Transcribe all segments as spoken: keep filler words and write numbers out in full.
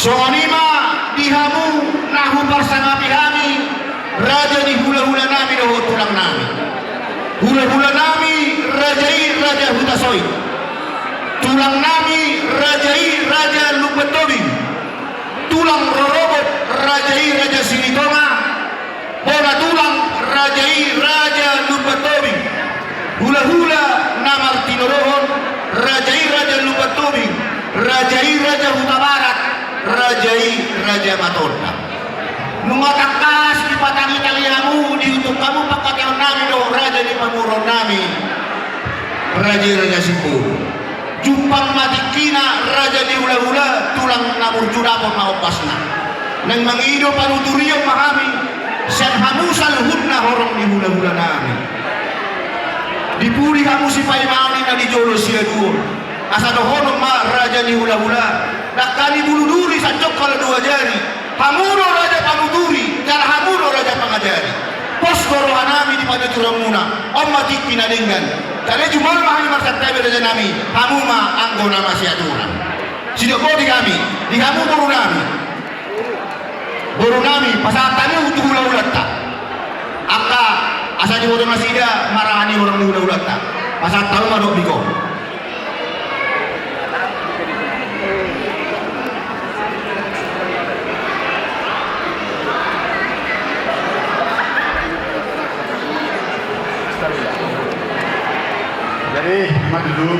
Songon i ma di hamu na huparsangapi hami, raja ni hulahulanami dohot tulangnami. Hulahulanami, raja i Raja Hutasoit. Tulangnami, raja i Raja Lumban Tobing. Tulang rorobot, raja i Raja Silitonga. Bona tulang, raja i Raja Lumban Tobing. Hulahula na martinodohon, raja i Raja Lumban Tobing, raja i Raja Hutabarat, raja i Raja Matonda. Nunga tangkas dipatangitangi hamu, diutuk hamu pangkataiononnami dohot raja ni pamoruonnami, raja i Raja Simbolon. Jumpang ma tingkina, raja ni hulahula, tulang na burju, dapot ma ombasna. Naeng mangido panuturion ma hami sian hamu saluhutna horong ni hulahulanami. Dipuli hamu sipaimaon i na di jolo siaduon. Asa dohonon ma raja ni hulahula, dangka ni bulu duri sanjongkal dua jari. Hamu do raja panuturi, jala hamu do raja pangajari. Pos do rohanami di panuturianmuna, on ma tingki na denggan. Jala jumolo ma hami marsantabi rajanami, hamu ma anggo na masiaturan. Sidok boti hami, di hamu borunami. Borunami, pasahat hamu tu hulahulanta. Angka asa diboto nasida marhaha ni horong ni hulahulanta. Pasahat hamu ma dohot biko. Jadi, maju dulu.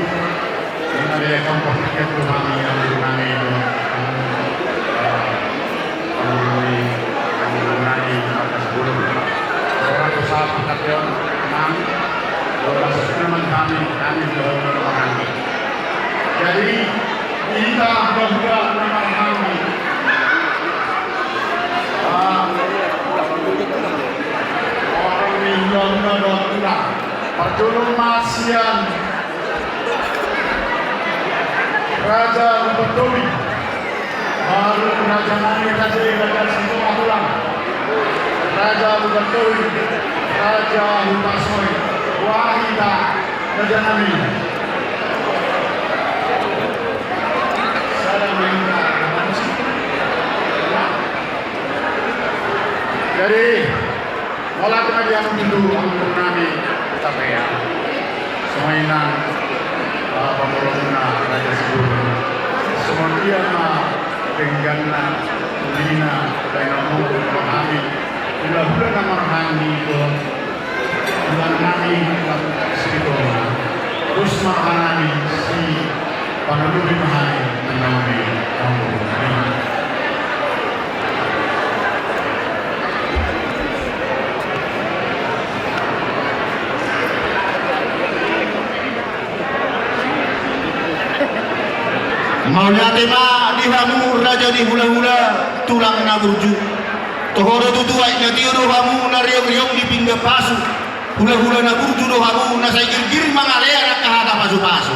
Jadi, ada yang kompor tiket tuh, Bang, yang mengenai itu. Yang mengenai, yang mengenai atas burung. Orang usaha pekerja, Bang. Kalau masuk nama kami, kami jual orang. Jadi, kita berdua nama kami. Ah, orang ni hulahula dohot tulang. Parjolo ma sian Raja Lumban Tobing. Baru raja nami, raja i Raja Silitonga tulang. Raja Lumban Tobing, Raja Hutasoit. Wahita, raja nami. Sada menit. Jadi, mauliate ma di hamu tutu, amang nami, Hutapea. Songon i nang, ah, pamoruonna Raja Simbolon. Songon dia ma dengganna, ulina, baenonmu, rohanami. Hulahula na marhaha ni do. Tulang nami, tulang Silitonga. Terus ma roha nami, sipangalupi ma hami, manabi, ambo. Mauliate ma di hamu raja ni hulahula, tulang na burju. Toho do tutu aek na tio do hamu na riongriong di pinggan pasu. Hulahula na burju do hamu na sai girgir mangalean angka hata pasupasu.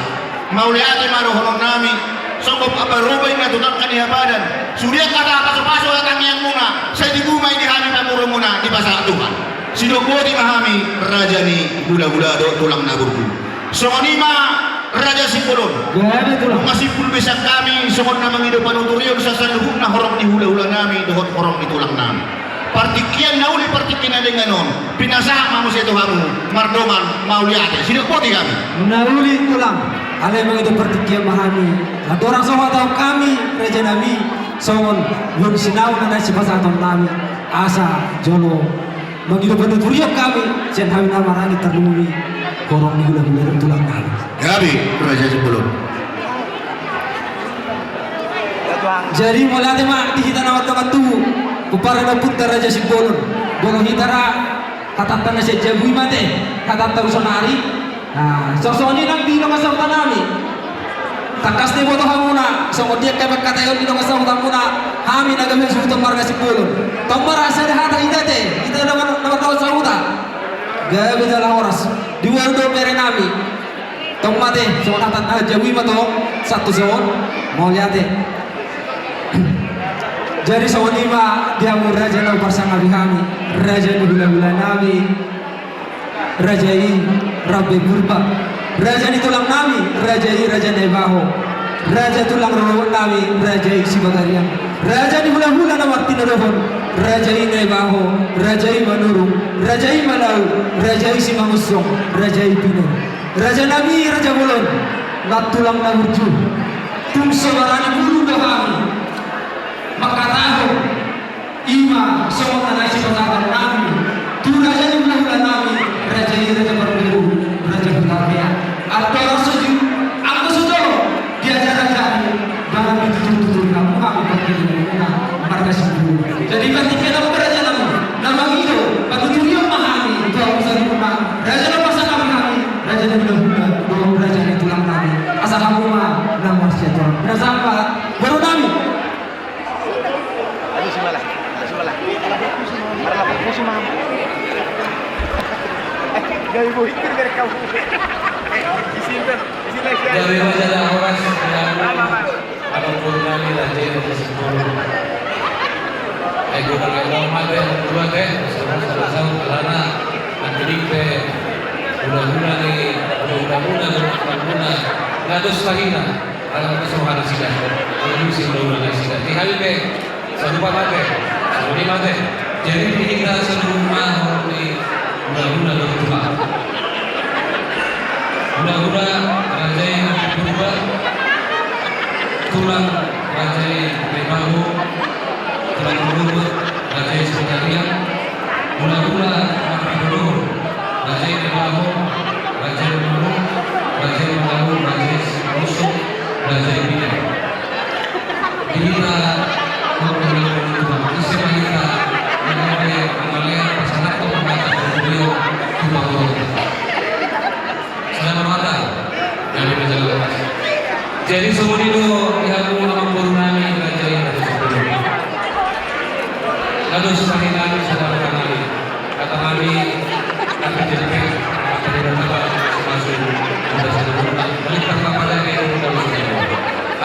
Mauliate ma dohonon nami. Songgop abaroba inna tu tangka ni hapadan. Sude angka hata pasupasu hata tangiangmuna, sai tibu ma i di hami pamoruonmuna, dipasahat Tuhan. Sidok boti ma hami raja ni hulahula dohot tulang na burju. Songon i ma Raja Simbolon. Gabe tulang. Nunga simpul be sian hami songon na mangido panuturion sian saluhutna horong ni hulahula nami dohot horong ni tulang nami. Partingkian na uli, partingki na denggan on pinasahat ma muse tu hamu, mardoman mauliate. Sidok boti hami. Na uli tulang, alai mangido partingkian ma hami. Andorang so huhatahon hami, raja nami, songon lung sinau na naeng sipasahaton nami, asa jolo mangido panuturion hami, sian hami na marangit tarlumobi horong ni hulahula dohot tulang nami. Gabe, Raja Simbolon. Jadi mauliate ma di hita na mardongan tubu, pomparan ni ompunta Raja Simbolon. Molo hita ra hatanta na sian jabu i ma ate, hatanta tu saonari. Nah, songon i nang di dongan sahuta nami. Tangkas diboto hamuna, songon dia angka pangkataion di dongan sahutamuna, hami na gabe suhuton marga Simbolon. Tong ma ra sada hata hita ate, hita na mar-, na mardongan sahuta. Gabe jala horas. Di ualu do bere nami. Tong ma ate, songon hata na jabu i ma tong, sahat tu son, mauliate. Jadi songon i ma di hamu raja na huparsangapi hami, raja ni hulahula nami, raja i Rambe Purba, raja ni tulang nami, raja i Raja Naibaho, raja tulang rorobot nami, raja i Sibagariang, Raja ni hulahula na martinodohon, raja i Naibaho, raja i Manurung, raja i Malau, raja i Simangunsong, raja i Pinur. Raja nami, raja bolon, nantulang na burju. Tung so barani bulu do hami mangkatahon, ima songon na naeng sipasahaton nami tu raja ni hulahula nami, raja i Raja Parboru, Raja Hutapea. Andorang so ju, anggo so jolo diajar-ajari, barang ditutur-tuturi hamu hami partingkian muna marga Simanjuntak. Jadi partingkian on pe raja nami, na mangido panuturion ma hami tu hamu saluhutna, raja na pasangapi hami, raja ni hulahula dohot raja ni tulang nami. Asa hamu ma na marsiajar. Binasaha ma boru nami. Ayo, si Mala. Ayo, si Mala. Mala, Mala, si Mala. Eh, gawe bohi, kira-kira kau. Eh, disimpan, disimpan, si Gawe Mala. Mala, Mala. Apa pun kami raja, raja Simanjuntak. Eh, gua tak mau mati, gua mati. Sama-sama, sama, karena nanti di pe, udah, udah nih, udah, udah, udah, udah, udah, udah. Nggak ada setahina. Ala na so roha nasida, ala na so roha nasida. Di hami pe, sarupa ma ate, sarupa ma ate. Jadi di hita saluhutna horong ni hulahula dohot tulang. Hulahula raja i Purba, tulang raja i Naibaho, tulang Purba, raja i Sipitarian, hulahula martinodohon, raja i Naibaho, raja i Manurung, raja i Malau, raja i Simangunsong, raja i Pinur. Di hita, ise ma hita, mangalean pasahathon hata tu Tuhan. Selamat malam. Jadi songon i do di hamu amang boru nami, raja i Raja Simanjuntak. Lalu sesahi nami sadar nami, kata nami, tapi jadi, tapi datang masuk, sudah sudah datang, balik tanpa pada dia, sudah sudah.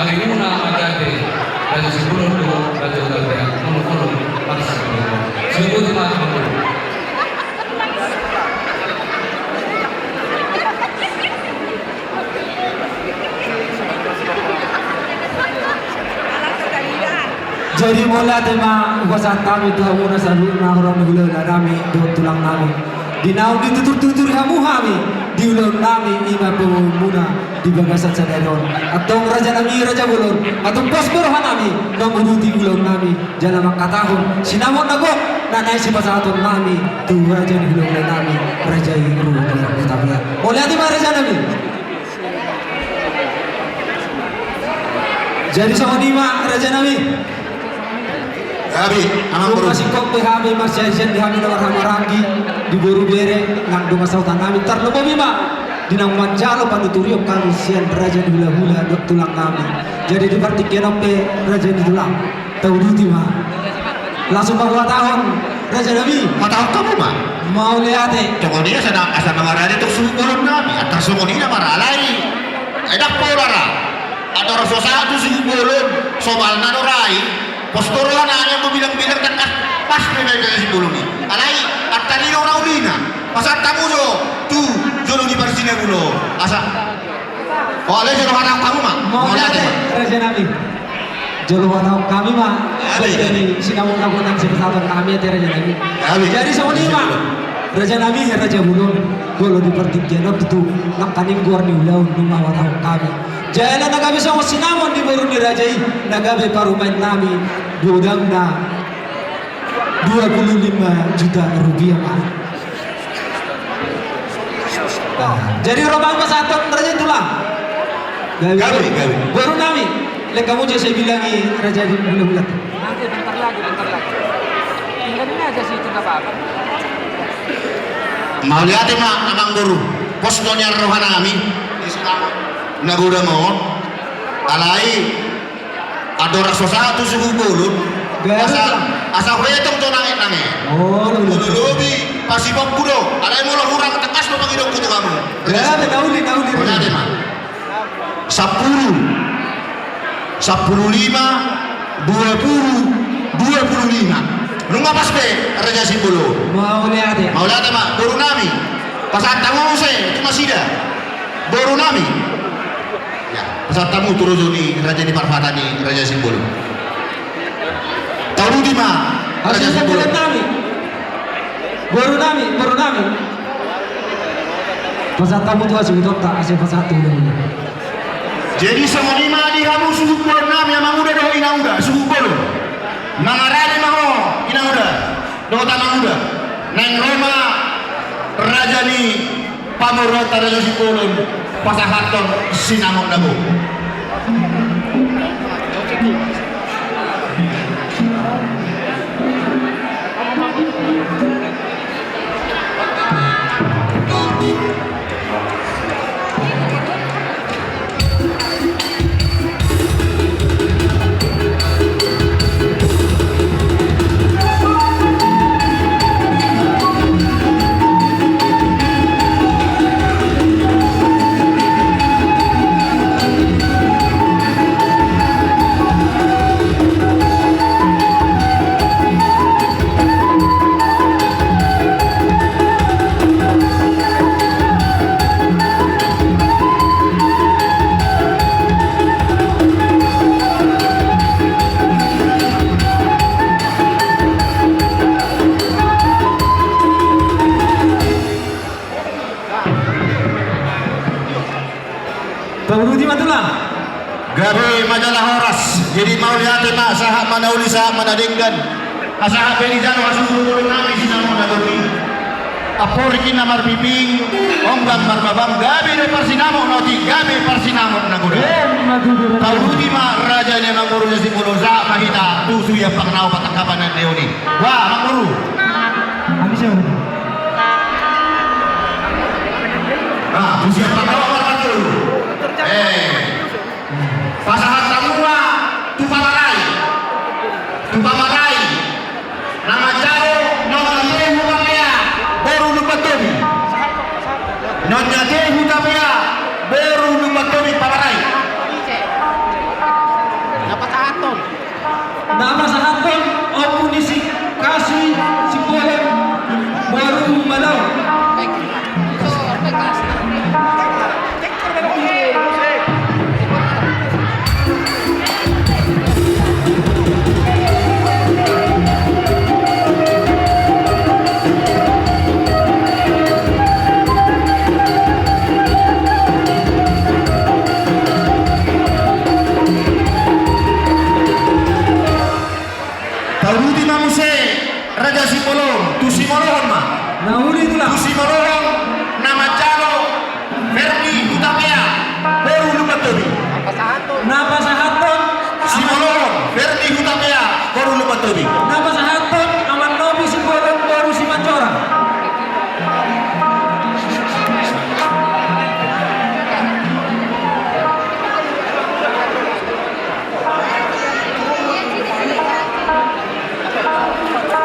Hami muna ma gabe, Raja Simanjuntak, Raja Hutapea, molo molo, paksa molo. Sebut ma molo. Jadi mauliate ma hupasahat hami tu hamuna saluhutna horong ni hulahula nami dohot tulang nami. Di naung ditutur-tuturi hamu hami di ulaon nami, ima pamoruon muna di bagasan sadari on. Antong raja nami, raja bolon, tung pos do roha nami manguduti ulaon nami jala mangkatahon sinamot na gok na naeng sipasahaton nami tu raja ni hulahula nami, raja i Raja Hutapea. Mauliate ma raja nami. Jadi songon i ma raja nami. Gabe, amang boru. Tung singkop pe hami marsian-sian di hami na marhahamaranggi, di boru bere nang dongan sahuta nami, tarlumobi ma di naung manjalo panuturion hami sian raja ni hulahula dohot tulang nami. Jadi di partingkian on pe raja ni tulang, tauduti ma. Langsung ma huhatahon raja nami. Huhatahon hamu ma. Mauliate. Songon i asa na, asa na marade tong suhut bolon nami. Antar songon i na maralai. Edak pola ra. Andorang so sahat tu suhut bolon, somalna do ra i. Pos do roha nami, anggo bilang-bilang tangkas pas pe baen raja Simanjuntak i. Alai antar i do na ulina. Pasahat hamu do tu jolo ni parsinabul on. Asa. O, alai jolo huhatahon hamu ma. Mauliate ma raja nami. Jolo huhatahon hami ma. Jadi sinamot na gok na naeng sipasahaton nami, ate raja nami. Jadi songon i ma raja nami, raja bolon, molo di partingkian on tutu nangkaning goar ni ulaon nunga huhatahon hami. Jala na gabe songon sinamot ni boru ni raja i, na gabe parumaen nami, godangna dua puluh lima juta rupiah ma. Jadi ro ma pasahathon raja i tulang. Gabe, gabe. Boru nami, lek hamu jo sai bilangi raja i hulahula. Nanti bentar lagi, bentar lagi. Tinggalin aja situ, nggak apa-apa. Mauliate ma amang boru. Pos do nian roha nami. Na godang on. Alai andorang so sahat tu suhut bolon, asa, asa huetong tu nanget-nanget. Molo lobi, pasipompu do. Alai molo hurang, tangkas do pangidongku tu hamu. Gabe, na uli, na uli. Mauliate ma. Sampulu, sampulu lima, dua puluh, dua puluh lima. Nunga pas be raja Simanjuntak. Mauliate. Mauliate ma boru nami. Pasahat hamu muse tu nasida. Boru nami. Ya, pasahat hamu tu rojo ni raja ni parhata ni raja Simanjuntak. Asa boru nami. Boru nami, boru nami. Pasahat hamu tu asu i, Dokta, asa pasahat tu boru nami. Jadi songon i ma di hamu suhut boru nami, amanguda dohot inanguda, suhut boru. Mangarade ma ho inanguda dohot amanguda. Naeng ro ma raja ni pamoruonta, Raja Simbolon, pasahathon sinamot na gok. Tauduti ma, Tulang. Gabe ma jala horas. Jadi mauliate ma, sahat ma na uli, sahat ma na denggan. Asa gabe dijalo hamu suhut boru nami sinamot na gok i. Amporik i na marpiping, onggang marbabang, gabe do parsinamot na otik, gabe parsinamot na godang. Tauduti ma raja ni amangboru, Raja Simbolon, sahat ma hita tu suhi ampang na opat angka panandeon i. Wa, amangboru. Habis ya, Bang? Ah, tu siapa kau, Bang? Eh, pasahat hamu ma tu pamarai. Tu pamarai. Na manjalo, Nonniate Hutapea, boru Lumbantobi. Nonniate Hutapea, boru Lumbantobi, pamarai. Na pasahathon. Na pasahathon, Ompu ni si Kasi Simbolon, boru Malaon. Tauduti ma muse, Raja Simbolon, tu Simolohon ma. Na uli, Tulang. Tu Simolohon, na manjalo, Ferdi Hutapea, boru Lumbantobi. Na pasahathon. Simolohon, Ferdi Hutapea, boru Lumbantobi. Na pasahathon, Amannobi Simbolon, boru Simanjorang.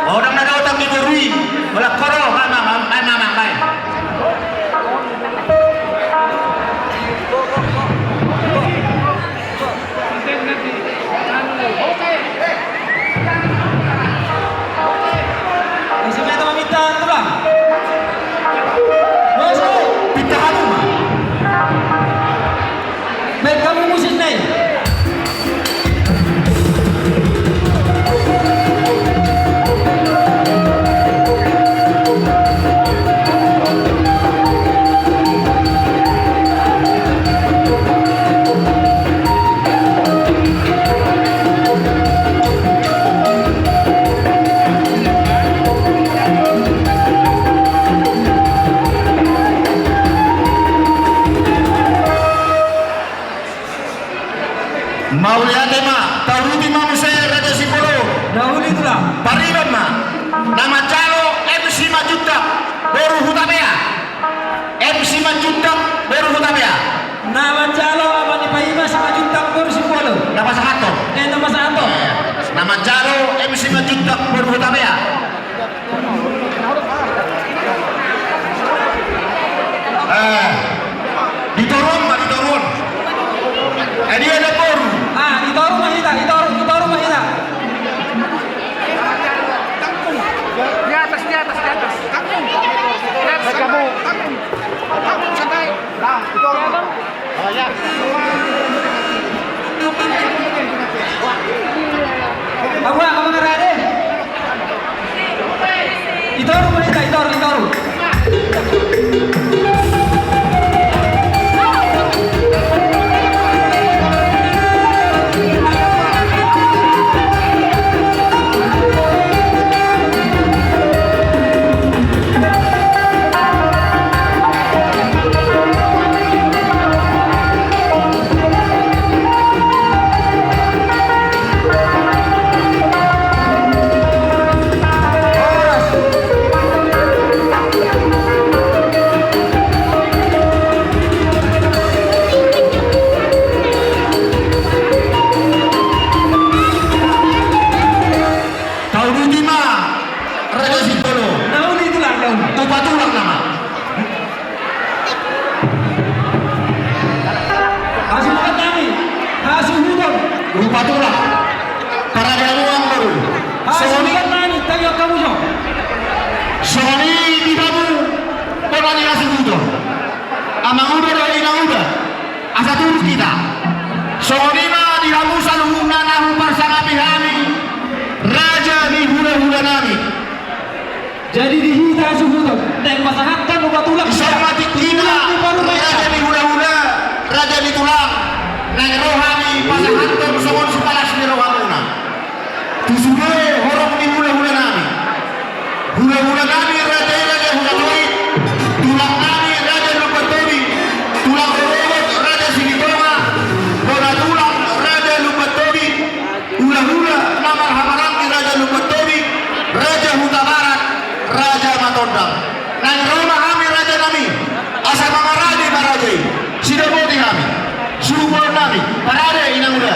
Odang na gaotan di boru i. Ola koro, ma, ma, ma, ma, ma, ma. Ise ma hita maminta, Tulang? Muse. Pinta hamu ma. Baen hamu musikna i. Mauliate ma, tauduti ma muse, Raja Simbolon. Na uli, Tulang. Pariban ma. Na manjalo M C Manjuntak, boru Hutapea. M C Manjuntak, boru Hutapea. Na manjalo Ama ni Paima Simanjuntak, boru Simbolon. Na pasahathon. Eh, na pasahathon. Eh, na manjalo M C Manjuntak, boru Hutapea. Eh, di toru on ma, di toru on. Eh, dia ada boru. Ah, di toru ma hita, di toru, di toru ma hita. Di atas, di atas, di atas. Di atas, kamu. Santai. Nah, di toru. Oh, ya. Songon i. Songon i di hamu bona ni hasuhuton, amanguda dohot inanguda, asa turut hita. Songon i ma di hamu saluhutna na huparsangapi hami, raja ni hulahulanami. Jadi di hita hasuhuton, naeng pasahathon upa tulang. Ison ma tingkina, raja ni hulahula, raja ni tulang, naeng ro hami pasahathon songon sipalas ni rohamuna tu sude horong ni hulahulanami. Hulahulanami raja i Raja Hutatoit, tulangnami Raja Lumbantobi, tulang rorobot Raja Silitonga, bona tulang Raja Lumbantobi, hulahula na marhahamaranggi Raja Lumbantobi, Raja Hutabarat, Raja Matondang. Naeng ro ma hami rajanami, asa mangarade ma raja i. Sidapoti hami, suhut bolonnami, parade inanguda.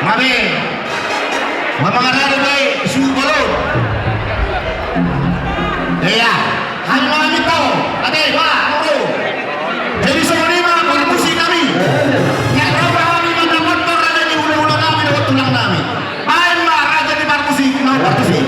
Mabe. Mangarade be suhut bolon. Ia. Hami mangaminta ho. Ate, ba, amang boru. Jadi songon i ma parmusiknami. Naeng ro ma hami mandapothon raja ni hulahulanami dohot tulangnami. Baen ma raja ni parmusik, mau parmusik.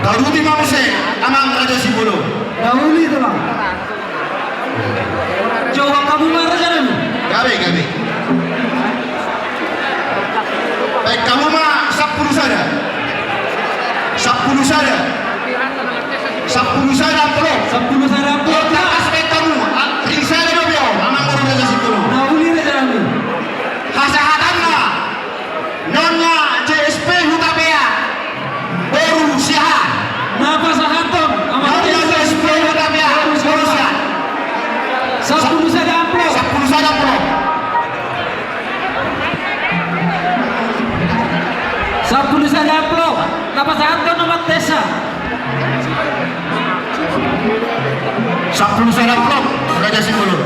Taruti ma muse, amang Raja Simbolon. Tauli, tulang. Jawab hamu ma, rajanami. Gabe, gabe. Baen hamu ma sampulu sada. Sampulu sada. Sampulu sada amplop. Sampulu sada amplop. Tangkas baen hamu. Ring sada do be on, amang boru Raja Simbolon. Tauli, rajanami. Hasahatanna. Nona J S P Hutapea, boru Siahaan. Na pasahathon, amang. Nona J S P Hutapea, boru Siahaan. Sampulu sada amplop. Sampulu sada amplop. Sampulu sada amplop. Na pasahathon nama Tessa. Sampulu sada amplop, Raja Simbolon.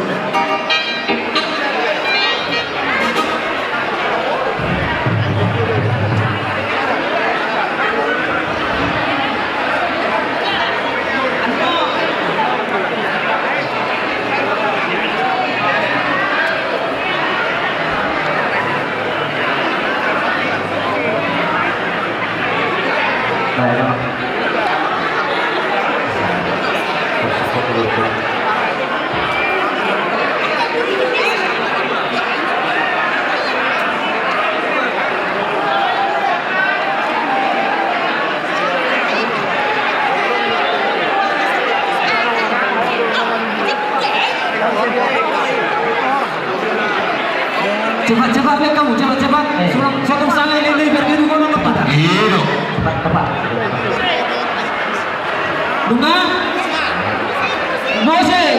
Cepat, cepat, be hamu, cepat, cepat. Eh. Sudah, sotong sanga ini, ini, biar dia dulu, nonton kita. Iya, dong. Cepat, cepat. Nunga? Musik.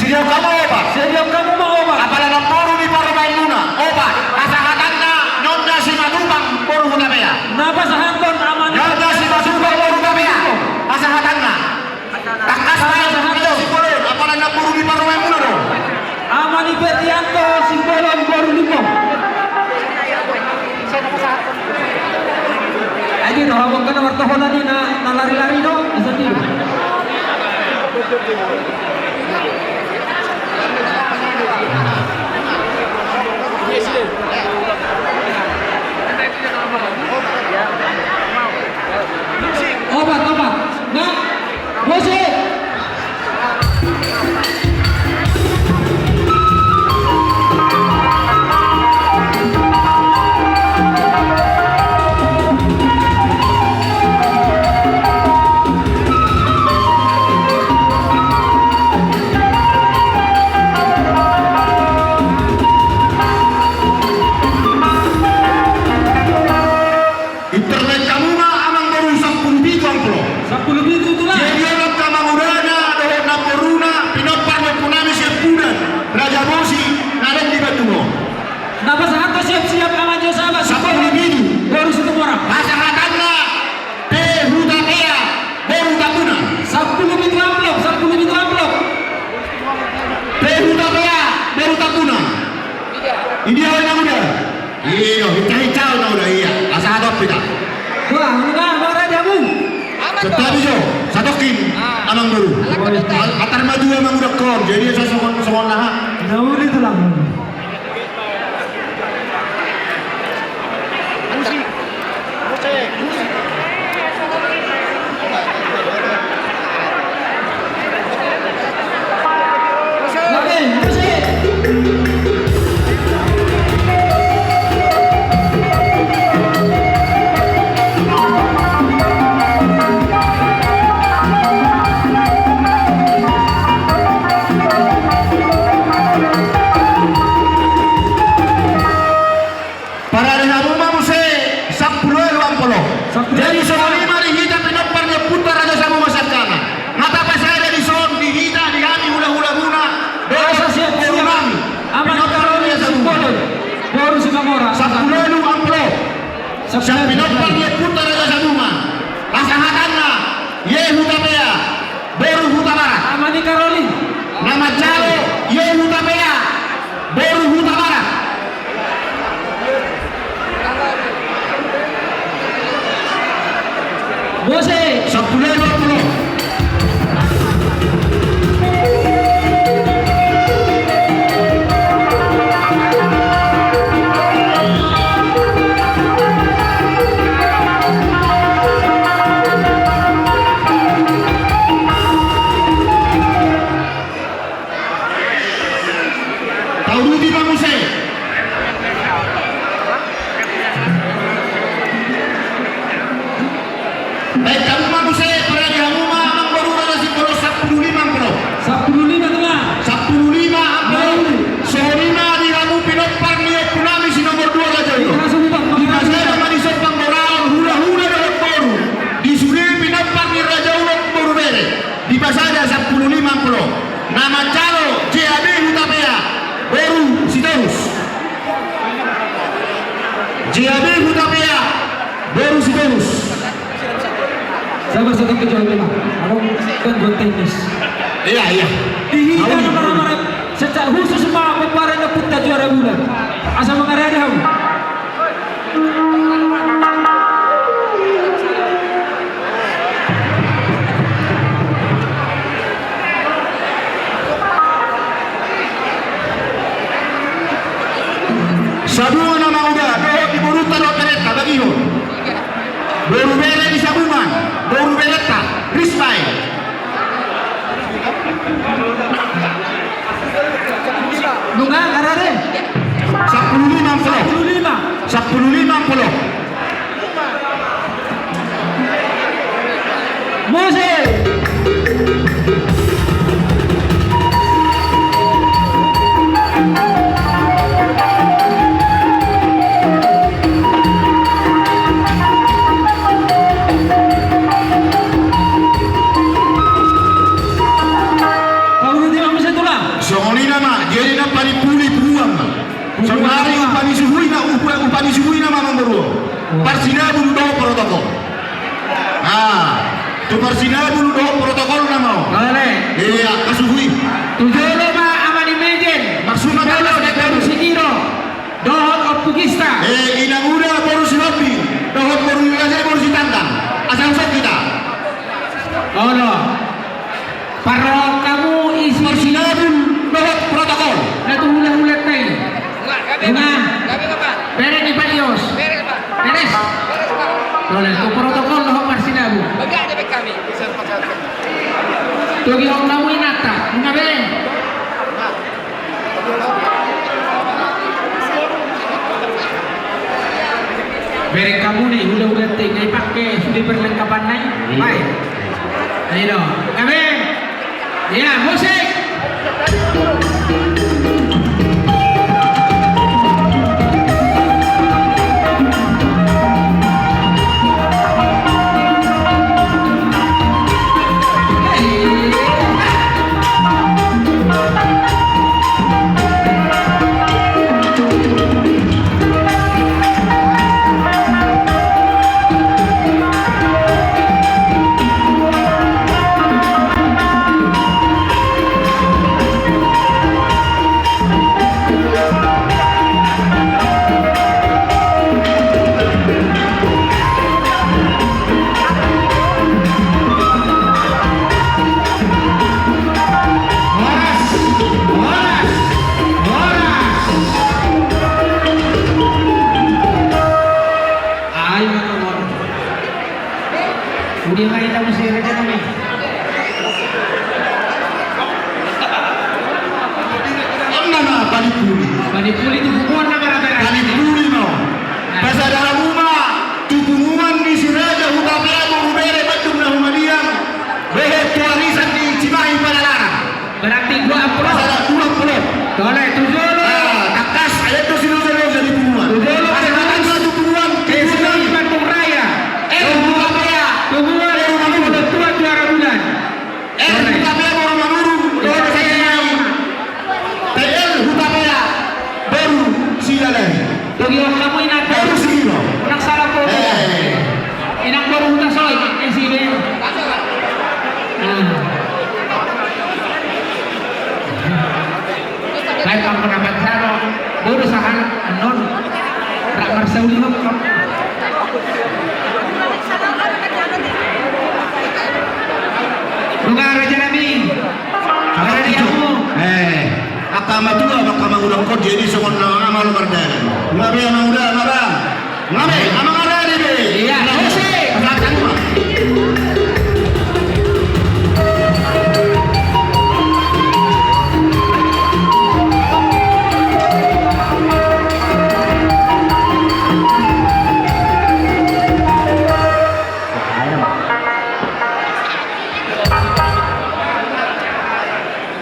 Sediaon hamu obat. Sediaon hamu ma obat. Apala namboru ni parumaenmuna, obat. Pasahatanna Nonna Simatupang boru Hutapea. Na pasahathon ama ni Nonna Simatupang boru Hutapea. Pasahatanna. Tangkas ma i, Simbolon, apala namboru ni parumaenmuna do. Ama ni Ferdianto Simbolon boru Limbong. Ai dia do, abang kena martohonan i na, na lari-lari do, bisa dia. Obat, obat. Nah, musik. Internet hamu ma amangboru sampulu pitu amplop. Sampulu pitu tulang. Jadi olat amangudana dohot namboruna pinompar ni ompunami siampudan Raja Bosi na adong di Bandung on. Na pasahathon siap-siap amang jo sahabat. Sampulu pitu. Boru Situmorang. Pasahatanna P Hutapea boru Tambunan. Sampulu pitu amplop, sampulu pitu amplop. P Hutapea boru Tambunan. Idia ho amangudana. Iyo, hinca-hinca ho amangudana, iya. Asa hatop hita. Wah, amangudana, amangudana, dia, Bung. Santabi jo, satongkin, amangboru. Al-, altar maju amangudangkon, jadi asa songon, songon aha. Na uli tulang. Parade hamu ma muse sampulu ualu amplop. Sampulu ualu. Jadi songon i ma di hita pinompar ni ompunta Raja Sabungan sian hami. Nga tapasada dison di hita, di hami hula-hulamuna. Asa siap-siap. Pinompar ni Raja Sabungan. Boru Sikamora. Sampulu ualu amplop. Sian pinompar ni ompunta Raja Sabungan. Pasahatanna, Ye Hutapea boru Hutabarat. Ama ni Karolin. Na manjalo, Ye Hutapea boru Hutabarat. Muse. Sampulu ualu amplop. Tauduti ma muse. Baen hamu ma muse, parade hamu ma amangboru Raja Simbolon sampulu lima amplop. Sampulu lima tulang. Sampulu lima amplop. Songon i ma di hamu pinompar ni ompunami si nomor dua Raja Ulo. Dipasada ma dison panggoraon hula-hula dohot boru. Di sude pinompar ni Raja Ulo boru bere. Dipasada sampulu lima amplop. Na manjalo J A B Hutapea boru Sitorus. J A B Hutapea boru Sitorus. Sabar, sabar, kecuali memang. Anu, kan buat teknis. Iya, iya. Di hita na marhamaranggi secara khusus ma pomparan ni ompunta Juara Bulan. Asa mangarade hamu. Sabungan amangudana, dohot di borunta dohot berenta, bagihon. Boru bere di Sabungan, boru berenta, Risbae. Nunga, arade. Sampulu lima, ampolo. Sampulu lima. Sampulu lima, ampolo. Musik. Paurut i ma muse, Tulang. Songon i nama, jadi na panimpuli punguan ma. Saonari upa ni suhut i na, upa, upa ni suhut i nama, amangboru. Parsinabul dohot protokol. Ah, tu parsinabul dohot protokol nama. Boleh. Iya, angka suhut i. Tu jolo ma ama ni Mejen. Maksudna, boru Sigiro. Dohot Ompu Gista. Eh, inang Uda, boru Sihombing. Dohot boru ni raja i, boru Sitanggang. Asa husok hita. Olo. Parrohahon hamu isi parsinabul dohot protokol. Na tu hulahulanta i. Nunga. Bere ni palios. Beres. Boleh, tu protokol dohot parsinabul. Togihon hamu inanta. Nunga be. Bereng hamu ni hulahulanta i, na dipake sude perlengkapanna i. Iya. Baik. Ayo dong. Gabe. Iya, musik. Horas, horas, horas. Ai, maka horas. Udah, mai tamu saya raja kami. Ima na panimpuli. Panimpuli tu punguan nama, rata-rata. Panimpuli ma. Nah. Pasada hamu ma tu punguan ni si Raja Hutapea boru Bere, Bandung na humaliang. Behe tu arisan ni Cimahi Padalarang. Berarti dua amplop. Pasada dua amplop. Tole, tu jolo. Ah, tangkas, ai do siloja-loja di punguan. Tu jolo. Pasada tu punguan. Bandung Raya. Eh, Hutapea. Punguan. Eh, Hutapea. Punguan Tuan Juara Bulan. Eh, Hutapea boru Manurung, boru Hutapea. T L Hutapea, boru Silalahi. Togihon hamu inang boru Sigiro. Unang salah boru. Eh. Inang boru Hutasoit, eh, si be. Ah. Baik, ampun, ampun, saro. Boru sahat, anon. Rak marsaulihon. Nunga, raja nami. Raja nami. Eh, angka matua, angka mangudangkon, jadi songon na, na malo mardalan. Nunga be, amang uda, nunga be. Nunga be, amang arade be. Iya, musik. Datang, Pak.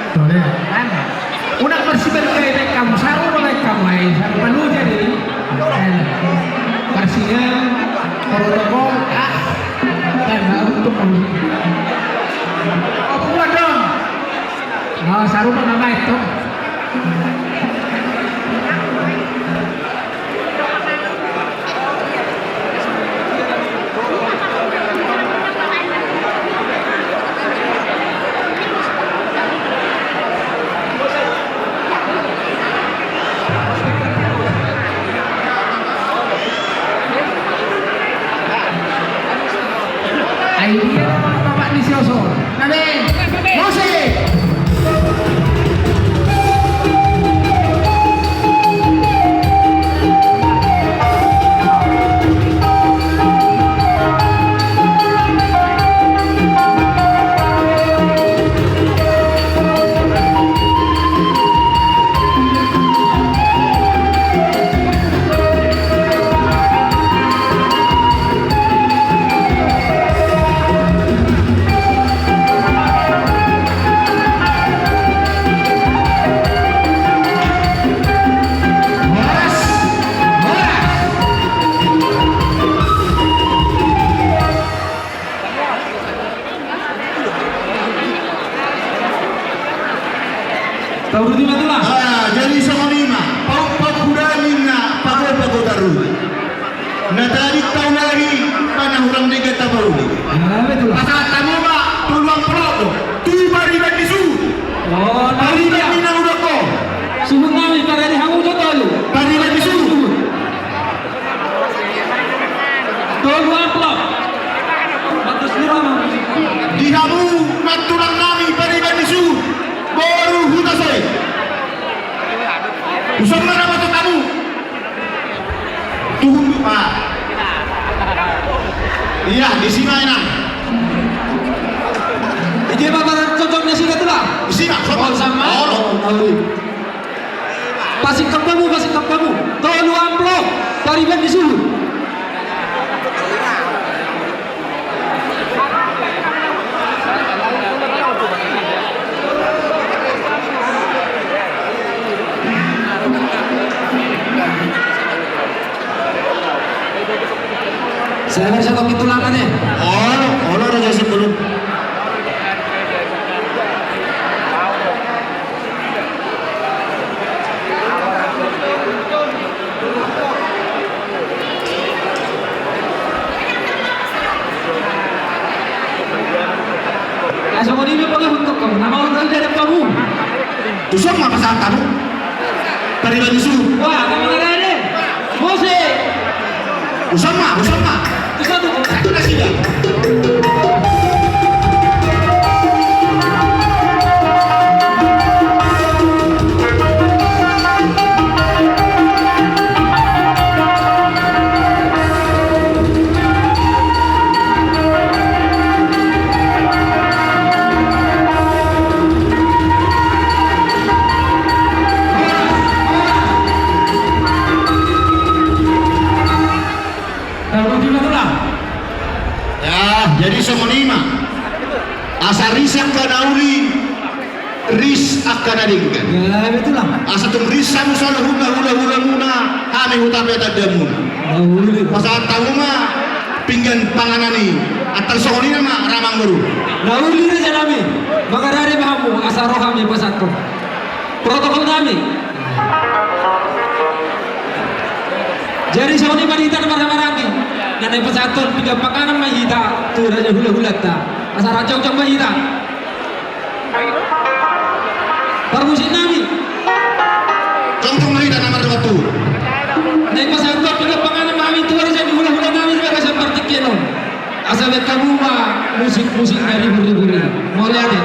Tole, kan? Unang marsibergaibe hamu, saru ma baen hamu, ai, saru paluja diri. Eh, parsigal, protokol, ah, kan, nah, untuk hamu. Oh, buat dong. Nah, saru ma na baen, tong. Ai dia nama bapak ni si Oso. Nade, musik. Na tading taulahon, na hurang denggan tapauli. Pasahat hamu ma tolu amplop do tu pariban ni suhut. Pariban ni na hudok ho. Suhut nami, parade hamu jo tolu. Pariban ni suhut. Tolu amplop. Di hamu nantulang nami pariban ni suhut, boru Hutasoit. Uson ma na boto hamu. Tuhun do, Pak. Iya, disi ma, Inang. Ije ma, Pak, cocok nasida, Tulang? Disi ma, sopo? Oh, sama. Oh, oh. Pasingkop hamu, pasingkop hamu. Tolu amplop, pariban ni suhut. Saya bersatu pintu lama nih. Olo, olo, Raja Sipulung. Langsung kau ini pakai untuk kau. Nama orang dari dalam kamu. Uson ma pasahat hamu. Pariban ni suhut. Wah, nama ada deh. Musik. Uson ma, uson ma. Uson tu. Satu nasida. Ya, jadi songon i ma. Asa ris angka na uli, ris angka na denggan. Ya, betul lah. Asa tung ris hamu saluhutna hula-hulamuna, hami huta pe tandamuna. Na uli. Pasahat hamu ma pinggan panganan i. Antar songon i nama, amangboru. Na uli, raja nami. Mangarade ma hamu, asa ro hami pasahathon protokol nami. Jadi songon i ma di hita na marhahamaranggi, na naeng pasahathon pinggan panganan ma hita tu raja hula-hulanta. Asa ra jongjong ma hita. Parmusik nami. Jongjong ma hita na mardongan tubu. Naeng pasahathon pinggan panganan ma hami tu raja ni hula-hula nami di bagasan partingkian on. Asa bahen hamu ma musik-musik na ribur-ribur i. Mauliate.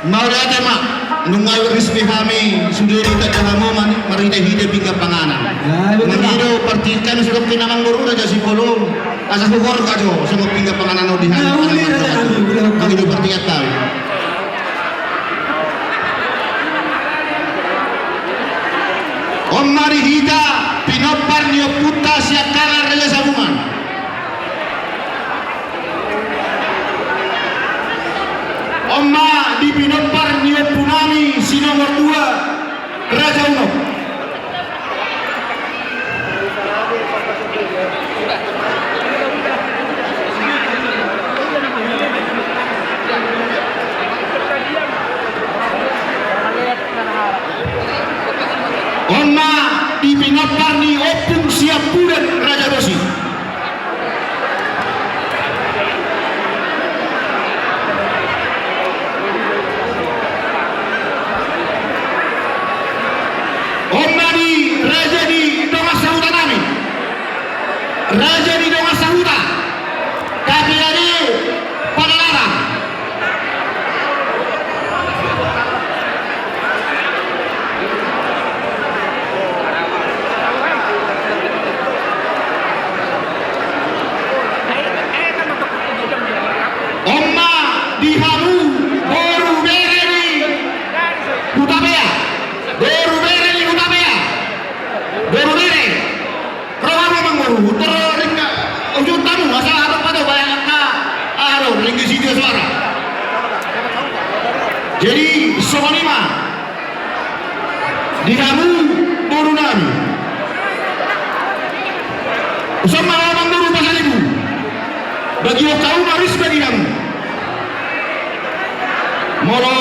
Mauliate ma, nunga ris be hami sude ditanda hamu marhite-hite pinggan panganan. Mangido partingkian on, songon i nama amangboru Raja Sipulung. Asa huhorja jo songon pinggan panganan on di hami. Mangido partingkian hami. On ma di hita pinompar ni ompunta siangkangan Raja Sabungan. On ma di pinompar ni ompu nami si nomor dua, Raja Uno. On ma di pinompar ni Ompung Siampudan Raja Bosi. On ma di raja ni dongan sahuta nami. Raja ni dongan sahuta. K P A D Padalarang. Songon i ma amangboru pasalimu. Bagihon hamu ma ris bagianmu. Molo,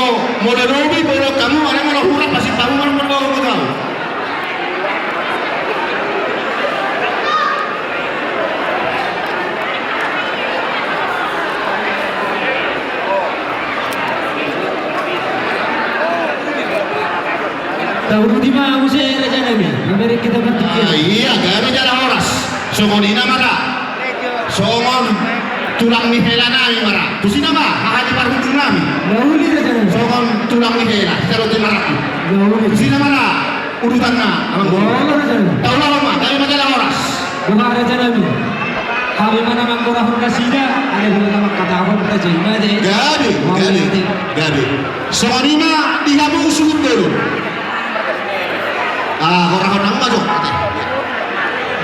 molo lobi bolon hamu, alai molo hurang pasiput hamu ma, molo lobi hamu. Tauluti ma muse rajanami, mamereng hita partingkian. Ah, ia, gabe jala horas. Songon i ma ra. Songon tulang ni hela nami ma ra. Tusi nama, haha ni parhundul nami. Nauli rajanami. Songon tulang ni hela, salote ma ra. Nauli. Tusi nama ra. Urutanna, amang. Nauli rajanami. Taulahon ma, gabe ma jala horas. Boha rajanami. Hami ma na manggorahon nasida, alai hula na mangkatahon raja i ma te. Gabe, gabe, gabe. Songon i ma di hamu suhut bolon. Ah, gorahon hamu ma jo.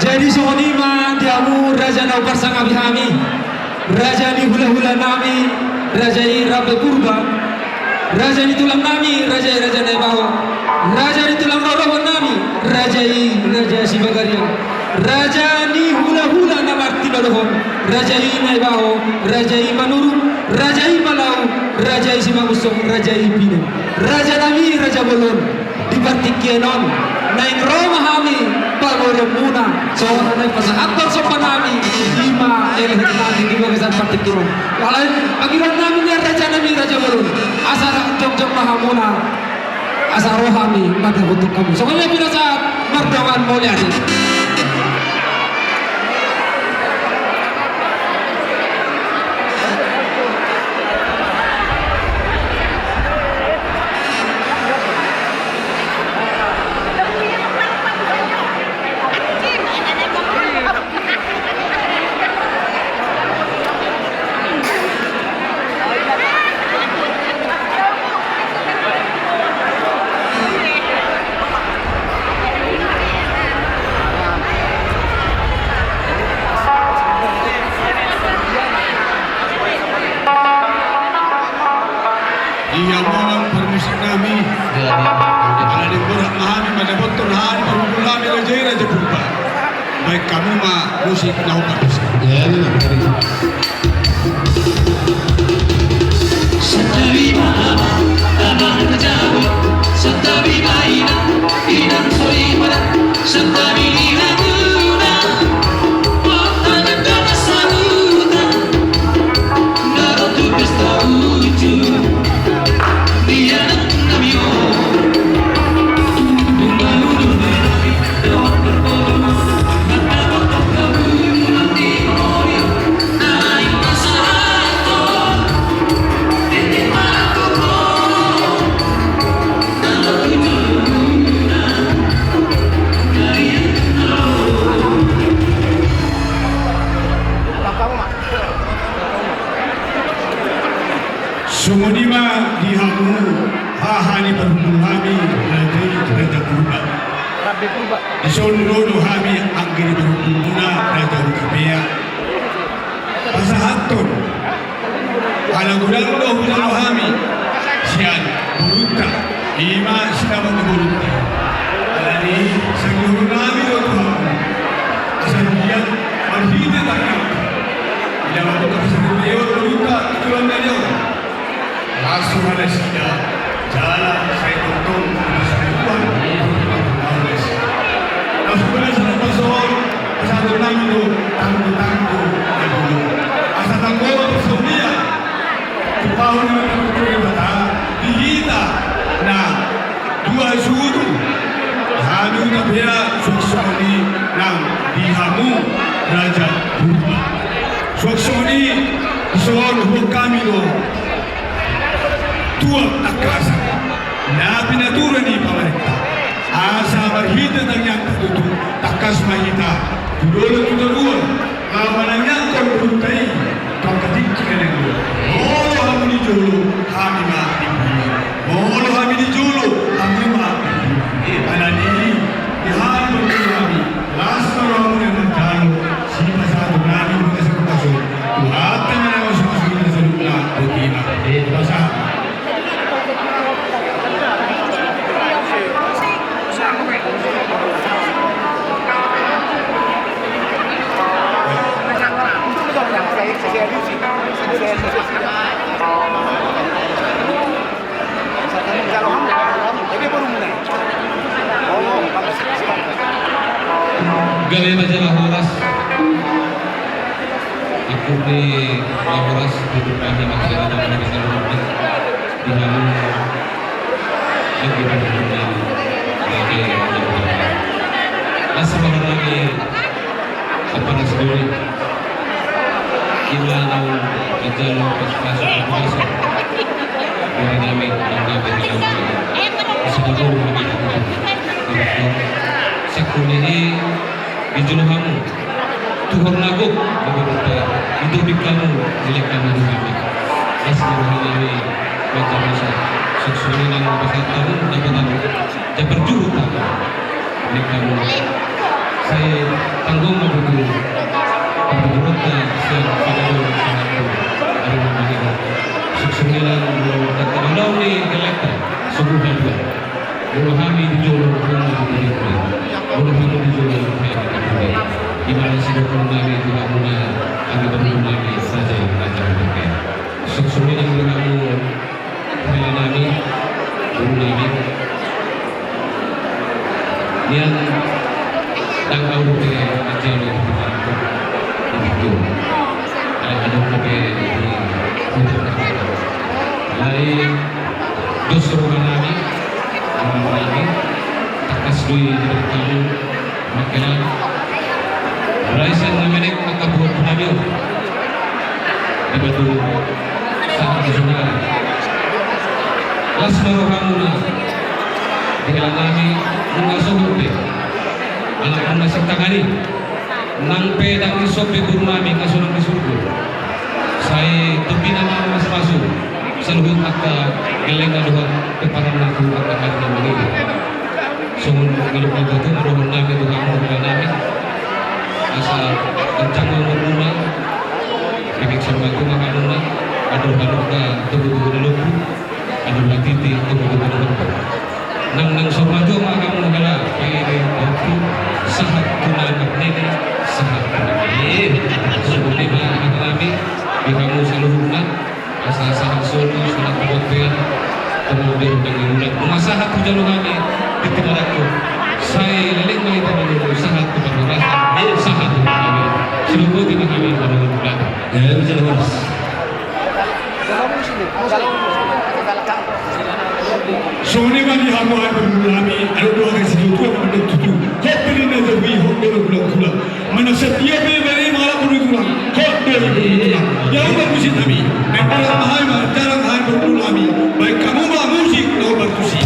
Jadi songon i ma di hamu raja na huparsangapi hami. Raja ni hulahula nami, raja i Rabe Purba. Raja ni tulang nami, raja i Raja Naibaho. Raja ni tulang rorobot nami, raja i Raja Sibagariang. Raja ni hulahula na martinodohon, raja i Naibaho, raja i Manurung, raja i Malau, raja i Simangunsong, raja i Pinem. Raja nami, raja bolon. Di partingkian on, naeng ro ma hami pamoruonmuna, songon na naeng pasahathon somba nami, i ma elehan nami di bagasan partingkian on. Alai, pangidoan nami nian raja nami raja bolon, asa jongjong ma hamuna, asa ro hami mandapothon hamu. Songon i ma pinasahat, mardongan mauliate. Ia, amang parmusik nami. Ala ni borhat ma hami mandapothon haha ni parhundul nami raja i Raja Purba. Baen hamu ma musik na huparmusik. Santabi ma amang, amang raja bolon. Santabi ma inang, inang soripada. Santabi di hamuna, pangan dohot sahuta. Na ro tu pesta uju. Songon i ma di hamu haha ni parhundul nami raja i Raja Purba. Dison ro do hami anggi ni parhundulmuna Raja Hutapea. Pasahathon ala godang do hujalo hami sian borunta, i ma sinamot ni borunta. Alani i sanggihon nami do tu hamu asa di dia marhite tangiangta, di dia mambuka pasahathon borunta tu tulang na dia. Las roha nasida jala sai tongtong dipasahat Tuhan. Las roha nasida. Las roha nasida pasahat, pasahaton nami do tanggo-tanggo na dulu. Asa tanggo ma pasahat dia. Tupahon na mata berkata di hita na dua suhut. Hami Hutapea suang songon i nang di hamu Raja Purba. Suang songon i dison huboan hami do tuak tangkasan na pinatura ni pamarenta. Asa marhite tangiangta tutu tangkas ma hita tu dolok tu toruan laho manangiangkon borunta i tu angka tingki na denggan. Molo hamu di jolo, hami ma di pungu. Molo hami di jolo, hamu ma di pungu. Alani i, di hami borunta hami, las ma rohamuna manjalo sipasahaton nami di bagasan pasu. Tuhanta ma na masumasu hita saluhutna, boti ma. Pasahat. Gabe ma jala horas. Akur ni horas di rumah ni masyarakat di sana. Di hamu lagi berhubungan. Oke. Las roha nami. Apa nas doli. Ima naung manjalo pas-pas. Roha nami. Roha nami. Sabar dulu nami. Sakuni i. Di jolo hamu, tuhor na gok, di topik hamu, di lek hamu di hami. Las ni roha nami, macam masa, suksuni nang pasahat hamu, dapat hamu, jabar juhut hamu. Lek hamu, sai tanggung ma buku, pemburuta, siang, pagado, sangat, hari ini, suksuni nang, dapat hamu, ni, gelek, subuh, dua. Molo hami di jolo, molo hami di jolo, molo hami di jolo, molo hami di jolo. Ima na sidok nami di hamuna, hami berdoa nami saja, raja nami. Suksuni nang di hamu, hela nami, guru nami. Nian, dang au dope, aja lo, di jolo. Ada, ada dope, di, di, lain, Dos roha nami, roha nami, tangkas do i di hami, mangkelan. Mulai sian na menek angka buat nami on. Di batu sahat di sungai. Las ma rohamuna. Di hela nami, nunga sohot be. Anak nunga sitangani. Nang pe dang dison be boru nami, nga sonang di surgo. Sai topina ma mamasu-masu saluhut angka gellengna dohot pomparanna tu angka ari na mangihut. Songon na nidok ni tutu, dohonon nami tu hamu, hela nami. Asa gancang ma umurmuna. Rikit sama tu ma hamuna. Adong-adong da tubu-tubu na lombu. Adong na titi, tubu-tubu na lombu. Nang, nang so majo ma hamu hela, pede, batu, sahat tu na marnini, sahat tu na marnini. Songon i ma hata nami, di hamu saluhutna, asa sahat solu, sahat tu bontean, tumundalhon nang di bulan. Nunga sahat hujalo hami, di timarangku. Sai leleng ma hita mangido, sahat tu parhorasan, sahat tu parhorasan. Sidok boti ma hami, parhorasan. Ya, bisa horas. Songon i ma di hamu, hamu parmula nami, adong do hata ni situatua mandok tutu. Hot do ninna jabu i, hot do gulang-gulang. Manang sadia pe ibana i mangalap do tulang. Hot do i tulang. Ia umar musik nami. Naeng borat ma hami, manjalang hami parmula nami. Baen hamu ma musik na hombar tusi.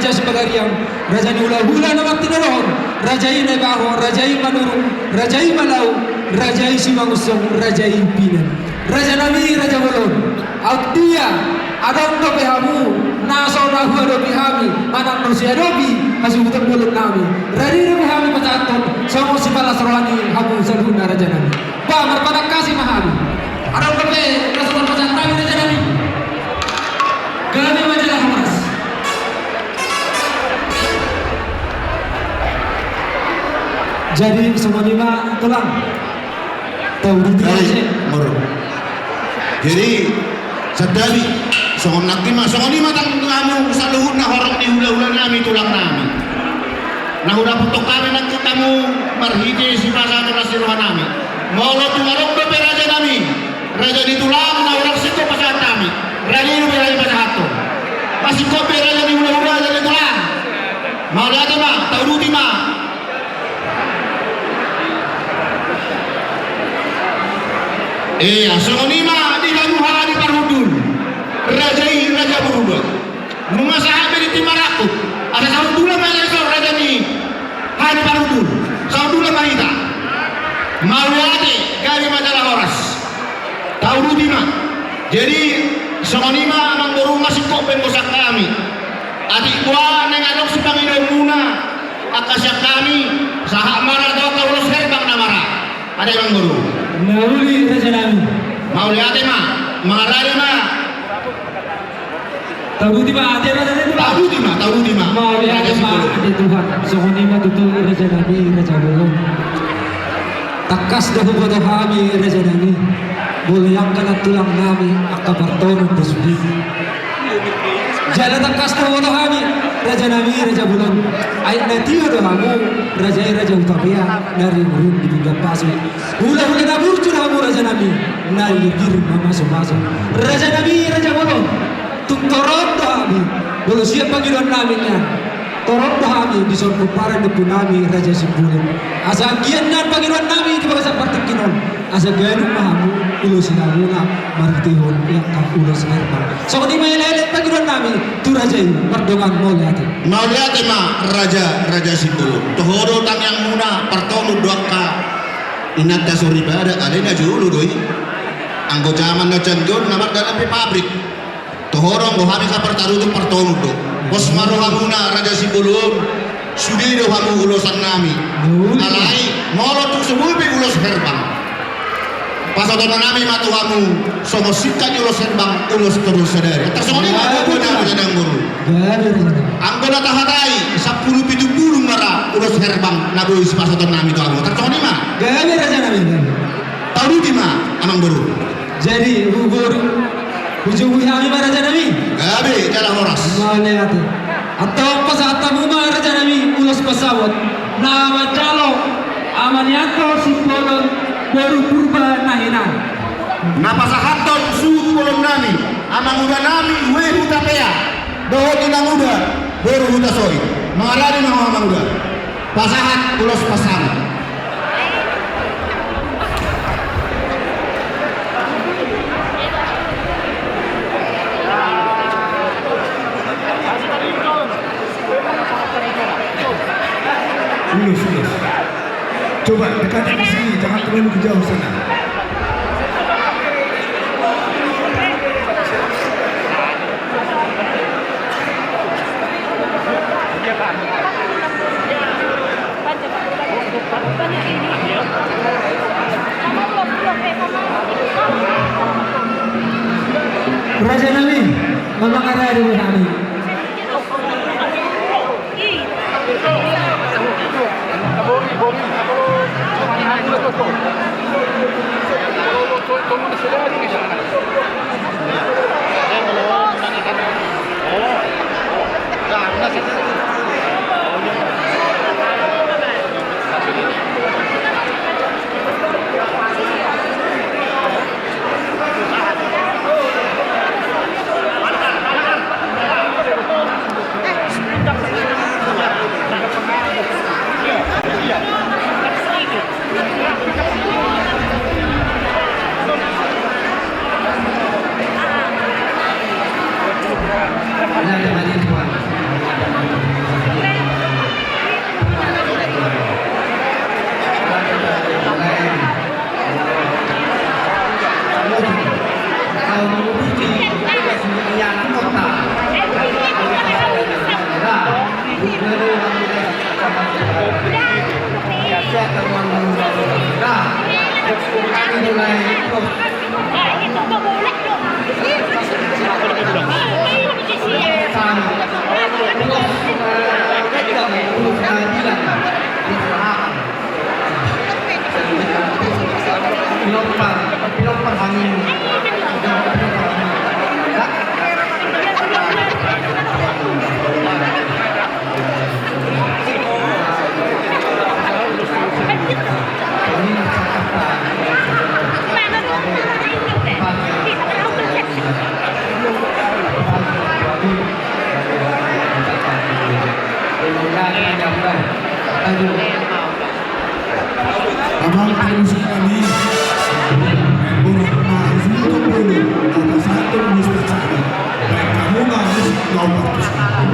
Raja Sipagariang, raja ni hulahula na martinodohon, raja i Naibaho, raja i Manurung, raja i Malau, raja i Simangunsong, raja i Pinan. Raja nami, raja bolon, aut dia adong dope hamu na so na huadopi hami, manang na so huadopi hasuhuton bolon nami, rade dope hami pasahathon songon sipalas roha ni hamu saluhutna, raja nami. Ba, marpanangkasi ma hami. Adong dope na so tarpasahat hami, raja nami? Gabe ma jala horas. Jadi songon i ma, Tulang. Tauduti ma. Jadi, moro. Jadi, santabi, songon nangkin ma, songon i ma tanggamu saluhutna horong ni hulahula nami, tulang nami. Na hudapothon hami nangkin hamu marhite sipasahaton las ni roha nami. Molo tung adong dope, raja nami, raja ni tulang, na hurang singkop pasahat hami, rade dope hami pasahathon. Masingkop be, raja ni hulahula, raja ni tulang. Mauliate ma, tauduti ma. Ia, songon i ma di hamu hami parhundul, raja i, raja Purba. Nunga sahat be di tingki marangkup, asa sahundulan ma hita dison, raja ni hami parhundul. Sahundulan ma hita. Mauliate, gabe ma jala horas. Tauduti ma. Jadi, songon i ma, amang boru, masingkop be gosan hami. Atik boha naeng adong sipangidoonmuna angka sian hami, sahat ma ra tu angka ulos herbang na mara. Ate, amang boru. Na uli, raja nami. Mauliate ma, mangarade ma. Tauduti ma, ate, raja nami. Tauduti ma, tauduti ma. Mauliate ma, raja Sipolon. Ate Tuhan, songon i ma tutu, raja nami, raja bolon. Tangkas do huboto hami, raja nami, molo i angka na tulang nami, angka partonun do sude. Jala tangkas do huboto hami, raja nami, raja bolon, ai na tio do hamu, raja i, raja Hutapea, na ringgit di pinggan pasu. Hulahula na burju do hamu, raja nami, na ringgit mamasumasu. Raja nami, raja bolon, tung torop do hami, molo sian pangidoan nami nian. Torop do hami dison pomparan ni ompu nami, raja Simbolon. Asa anggiat nian pangidoan nami di bagasan partingkian on, asa ganup ma hamu ulosi hamuna marhitehon angka ulos herbang. Songon i ma elek-elek pangidoan nami tu raja i, mardongan mauliate. Mauliate ma, raja, raja Simbolon. Toho do tangiangmuna, partonun do angka inanta soripada, alai na jolo do i. Anggo jaman na janggon na mardalan pe pabrik. Toho do anggo hami, sapartarutung partonun do. Pos ma rohamuna, raja Simbolon, sude do hamu ulosan nami. Alai molo tung so boi pe ulos herbang, pasahaton nami ma tu hamu songon singkat ni ulos herbang, ulos toru sadari. Tar songon i ma, raja nami, raja nami, boru. Anggo na tahatai sampulu pitu pulu ma ra ulos herbang na boi sipasahaton nami tu hamu. Tar songon i ma. Gabe, raja nami, gabe. Tauduti ma, amang boru. Jadi, huboru, hujobu hami ma, raja nami. Gabe jala horas. Mauliate. Antong pasahat hamu ma, raja nami, ulos pasaut na manjalo ama ni Anton Simbolon, boru Purba na hinan. Na pasahathon suhut bolon nami, amanguda nami, Ue Hutapea, dohot inanguda, boru Hutasoit. Mangarade ma ho, amanguda. Pasahat ulos pasaut. Ulos, ulos. Coba dekati di sini, jangan terlalu jauh sana. Raja nami, mangarade ma hami. Amang, ayo, musik kami. Borat na, musik kami. Kata satu, musik kami. Baik, kamu nggak musik, nggak usah.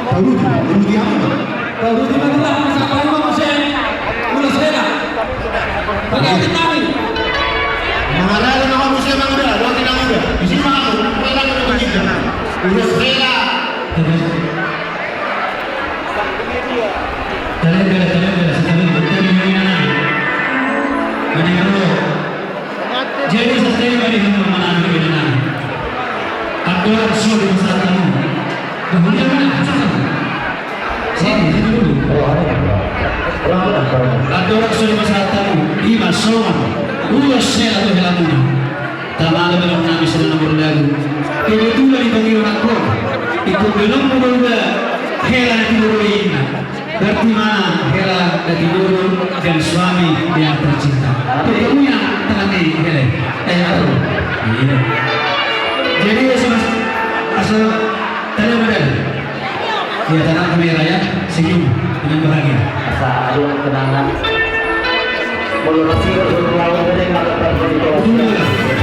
Paruti, paruti apa? Paruti, paruti apa? Siapa yang mau, Mas? Ulas hela. Pakai kita ni. Mangarahkan nama Mas, Mang Uda, dua kita Mang Uda. Di sini, Mang, apa yang kita? Ulas hela. Tahan, tahan, tahan, tahan, tahan, tahan. Jadi, sastra ini bagi teman-teman anak ini, nah. Andorang so dipasahat hamu. Kemudian mana? Sini, sini dulu. Andorang so dipasahat hamu. Ima songon ulos hela tu helamuna. Tamala belok nami sedang nomor lagu. Kebetulan di Tongiro Nakon. Ikut belok mulu udah hela di Tongiro ini. Berarti mana hela dari dulu dan suami yang tercinta. Pokoknya tangan ni hela. Eh, aduh. Iya. Jadi ya, sama asal tanya modal. Ya, tangan kamera ya, senyum dengan bahagia. Asa ada kenangan. Belum masih berdoa, udah nggak ada. Betul.